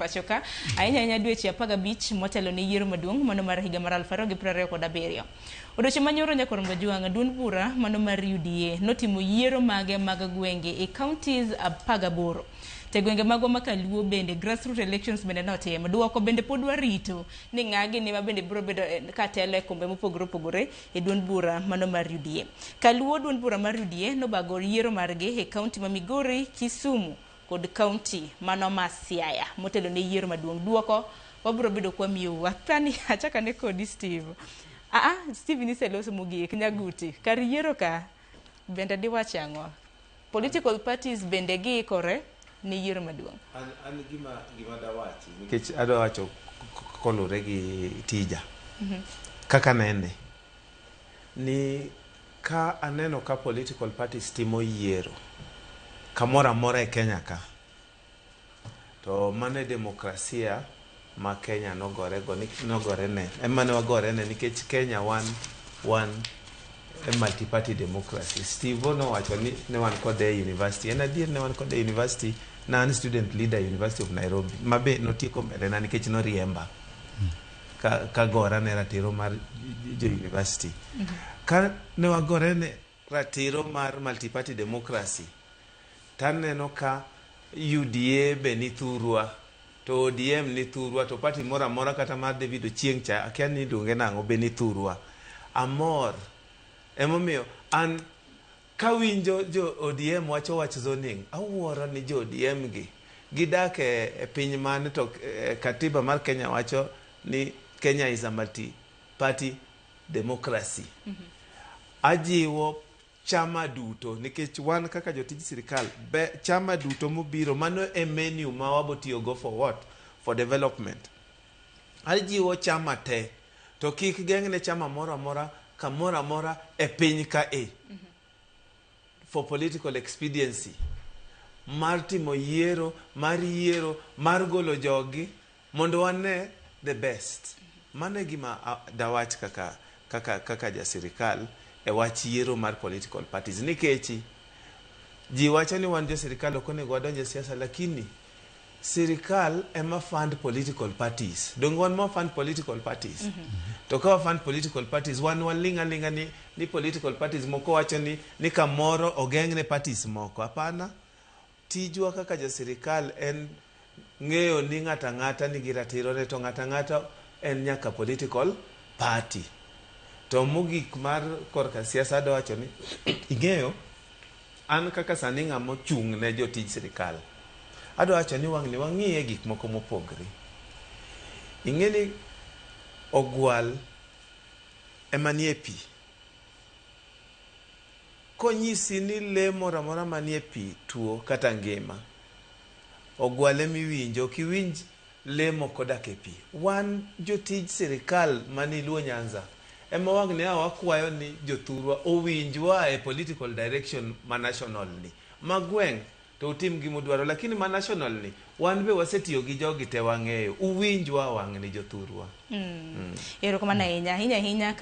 pacho ka ahinya ahinya dweche 15 motelo ne yiero maduong' mano mar higa mar 2027. Odiochieng' manyoro Nyakwar Mbajwang' duond bura mano mar UDA notimo yiero mage mag gwenge e counties 18. To e gwenge magwa ma Kaluo bende grassroots elections bende notim. Duoko bende pod warito ni ng'a gini ma bende biro bedo katelo e kombe mopogore opogore e duond bura mano mar UDA. Kaluo duond bura mar UDA nobago yiero margi e kaunti ma Migori, Kisumu kod kaunti mano ma Siaya motelo ne yiero maduong'. Duoko wabiro bedo kwa miyou. Apani achako ane kodi Steve. Steve niseloso mogik Nyaguti. Kar yiero ka bende diwach ang'o? Political parties bende giikore ne yiero maduong'. An gima dawachi nikech adwa wacho kolure gi tija. Kaka nene ni ka aneno ka political parties timo yiero kamoro amora e Kenya ka, to mano e demokrasia ma Kenya nogore go nogore ne ema ne wagore ne nikech Kenya wan e multi-party democracy. Steve nowacho ni ne wan kode e university. En adier ne wan kode e university na an student leader e University of Nairobi ma be notieko mbele na nikech noriemba ka gora ne ratiro mar jo university. Ka ne wagore ne ratiro mar multi-party democracy, taneno ka UDA be ni thurwa to ODM ni thurwa to party moro amora kata mar David Ochieng' cha akia ni iluonge nang'o be ni thurwa. Amor emomiyo an kawinjo jo ODM wacho wach zoning awuoro ni jo ODM gi gidak e piny mane to katiba mar Kenya wacho ni Kenya is a multi party democracy. Ajiwo chama duto nikech wan kaka jotij sirikal be chama duto mobiro mano e menu ma wabo tiyogo for what? For development. Ajiwo chama te to kik geng'ne chama moro amora kamoro amora e piny ka e for political expediency mar timo yiero mar yiero mar golo jogi mondo wane the best. Mano e gima dawach kaka ja sirikal e wach yiero mar political parties nikech ji wacho ni wan jo sirikal ok onego wadonj e siasa lakini sirikal ema fund political parties. Donge wan ma fund political parties? To ka wa fund political parties wan waling' aling'a ni political parties moko wacho ni kamoro ogeng'ne parties moko. Hapana. Tijwa kaka jo sirikal en ng'eyo ni ng'ato ang'ata nigi ratiro ne to ng'ato ang'ata en nyaka political party. To mogik mar korka siasa adwa wacho ni ing'eyo an kaka sani ng'ama ochung' ne jotij sirikal adwa wacho ni wang'ni wang'iye gik moko mopogre. Ing'e ni ogwal ema nie pi. Konyisi ni lee moro amora manie pi tuo kata ngima, ogwal ema iwinjo, ok iwinj lee moko odak e pi. Wan jotij sirikal mani Luo Nyanza ema wang'ni a wakwayo ni jothurwa owinjwa e political direction ma national ni. Ma gweng' to utim gimudwaro lakini ma national ni wan be wasetiyo gi jogi te wang'eyo. Uwinjwa wang'ni jothurwa. Erokamano ahinya ahinya ahinya.